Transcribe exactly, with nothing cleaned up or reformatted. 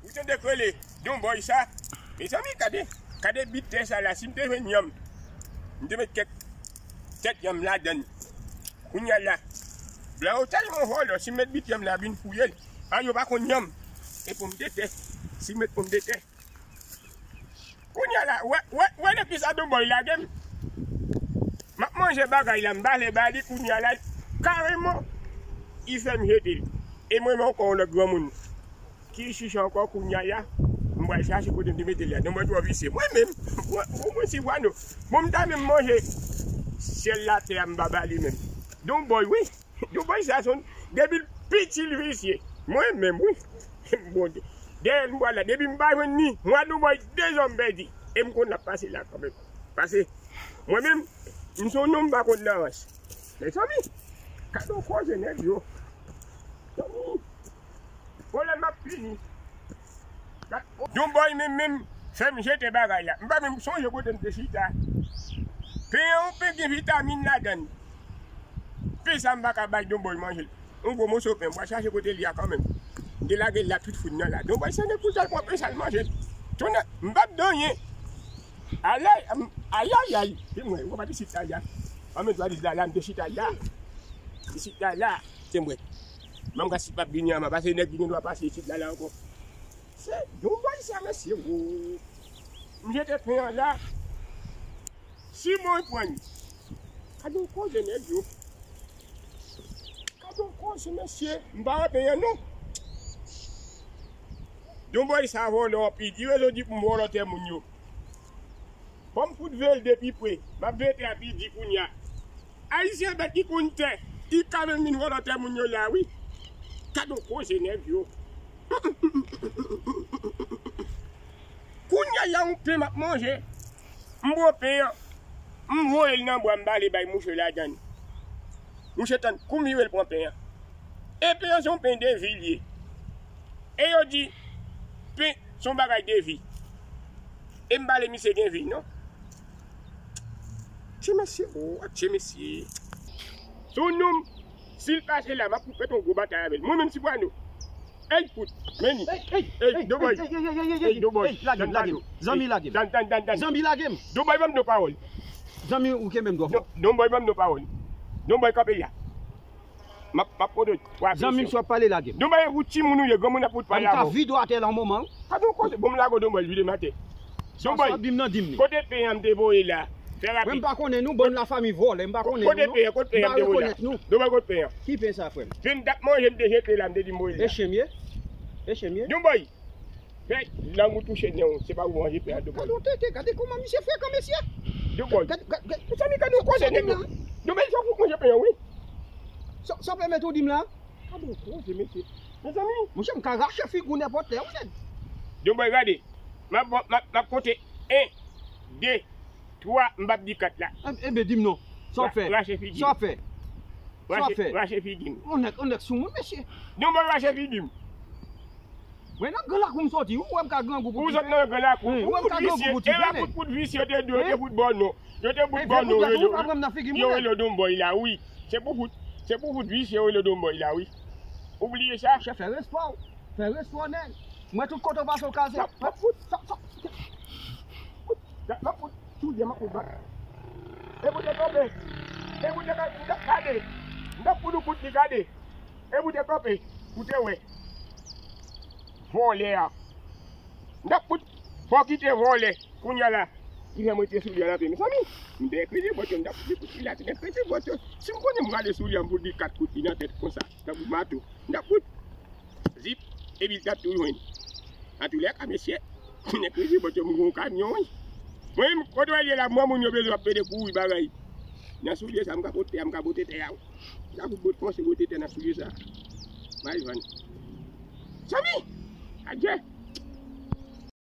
Ou tande k rele Don Boy sa? Mezanmi, gade, gade bit tè sa la. Si m te jwenn yanm, m te met kèk tèt yanm ladann. Kounye a la, blan yo tèlman vòlò, si m met bit yanm la vin fouye l. A, yo pa konn yanm. E pòmdetè, si m met pòmdetè. Kounye a la, wè, wè, wè nan ki sa Don Boy lage m. M ap manje bagay la, m ba le ba li kounye a la, kareman, li fè m jete l. E mwen menm ankò yon lòt granmoun ki chiche ankò kounye a la, m pral chache kote m te mete l la. Don Boy twò visye. Mwen menm, mwen, mwen, mwen si vwa nou. Bon, m ta menm manje syèl latè a, m pa ba li menm. Don Boy, wi. Don Boy sa se yon, depi l piti l visye. Mwen menm, wi. Bon, dèyè m pral la, depi m pa jwenn ni, mwen Don Boy de zòm pèdi. E m konn l ap pase la kanmenm. Pase, mwen menm, m se yon nonm m pa konn nan rans. Mezanmi, gade yon koze nèg yo. Mezanmi, pwoblèm ap fini. Don Boy menm, menm, fè m jete bagay la. M pa menm sonje kote m te chita. Pen an, yon pen gen vitamin ladann. Pen sa m pa ka bay Don Boy manje l. Yon gwo moso pen, m pral chache kote l ye a kanmenm. M te lage l la tout fout nan la. Don Boy se nèg pou l t al pran pen sa l manje. Tonnè, m p ap di anyen. Alay, ayayay. Se mwen, ou pa t isit la, ya. Anmèt valiz la, la, m te chita la. Isit la, la. Se mwen. Manm gras si p ap vini anba, pase nèg ki gen dwa pase isit la, la ankò. Se Don Boy sa, mesye, wo. M jete pen an la. Si mwen pran. Gade yon koze nèg yo. Gade yon koze, mesye. M pa wè pen an, non. Don Boy sa vòlò anpil. Li rezon di pou m vòlò tè moun yo. Ban m fout veye l de pi pre. M ap veye tè a pi di kounye a. Ayisyen bèt ki konn tè. Li ka menm vin vòlò tè moun yo la, wi. Gade yon koze nèg yo. Kounye a la, yon pen m ap manje. M pran pen an, m voye l nan bwa, m bale bay mouche ladann. Mouche tann kou m vire l pran pen an. E pen an se yon pen de vi l ye. E yo di, pen se yon bagay de vi. E m bale misye gen vi, non? Tye mesye, o, tye mesye. Sou nou, si l pase la, m ap pete yon gwo batay avè l. Mwen menm si pwa nou. Ey, fout, men ni. Ey, ey, ey, Don Boy. Ey, Don Boy. Ey, lage m, lage m. Zanmi, lage m. Tann, tann, tann, tann. Zanmi, lage m. Don Boy, ban m yon pawòl. Zanmi, ou kenbe m twò fò. Don Boy, ban m yon pawòl. Don Boy, kanpe la. M ap, m ap kote w. Zanmi m, si w ap pale, lage m. Don Boy, ou timoun ou ye, granmoun ap fout pale avè w. M ka vide w atè la yon moman, wi. Sa tou koze, bon, m lage w, Don Boy, vide m atè. Sa w ap di m nan, di m li. Kote pen an m te voye la? Fè rapid. Mwen m pa konnen nou, bann lafanmi vòlè, m pa konnen nou, non. Kote pen an, kote pen an m te voye la? M pa rekonèt nou. Don Boy, kote pen an? Pen m t ap manje, m te jete la, m te di m voye la. E chen m ye? E chen m ye? Don Boy, fè lang ou touche nen w, se pa ou manje pen an, Don Boy. Gade yon tete, gade kòman misye frekan, mesye. Don Boy. Gade, gade, gade. Mezanmi, gade yon koze nèg yo. Don Boy, sa w fout manje pen an, wi. Sa, sa w pèmèt ou di m la? Gade yon koze, mesye. Mezanmi. Monchè, m ka rache figi w nenpòt lè, wi, nèg. Don Boy, gade. M ap, m ap, m ap konte en, de, twa, m p ap di kat la. Enben, di m non. Sa w fè? Rache figi m. Sa w fè? Sa w fè? Rache figi m. On nèg, on nèg sou moun, mesye. Don Boy, rache figi m. Mwen nan gran lakou m soti, ou wè m ka grangou pou... Ou sot nan gran lakou. Ou wè m ka grangou pou ti. E la kout, kout visye yo te di, yo te fout ba w non. Yo te fout ba w non, yo rele w Don Boy la, wi. Se pou fout, se pou fout visye yo rele w Don Boy la, wi. Ou bliye sa? Chèf, fè respè w. Fè respè w, nèg. Mwen tout kote w pase w kaze. M ap fout. M ap fout. Soulye m ap fout bat. E pou te kanpe. E pou te kanpe. M t ap gade. M t ap fout ou kout li gade. E pou te kanpe. Pou te wè. Vòlè a. M t ap fout. Fò kite vòlè. Kounye a la. Li fè m rete soulye a nan pye. Mezanmi. M te kredi bòt yo. M t ap fout li kout li la. Te gen kredi bòt yo. Si m konnen m prale soulye a m fout li kat kout li nan tèt konsa. Tankou mato. M t ap fout. Zip, epi l t ap tou jwenn. Antoulèka, mesye, nèg rezi bòt yo, m gon kamyon, wi. Mwen menm, kote w al ye la, m wè moun yo bezwen ap pede kouri bagay. Nan soulye sa, m ka pote tè a, m ka pote tè a, wi. M ka fout bòt fòse pote tè nan soulye sa. M al vann. Zanmi! Adje!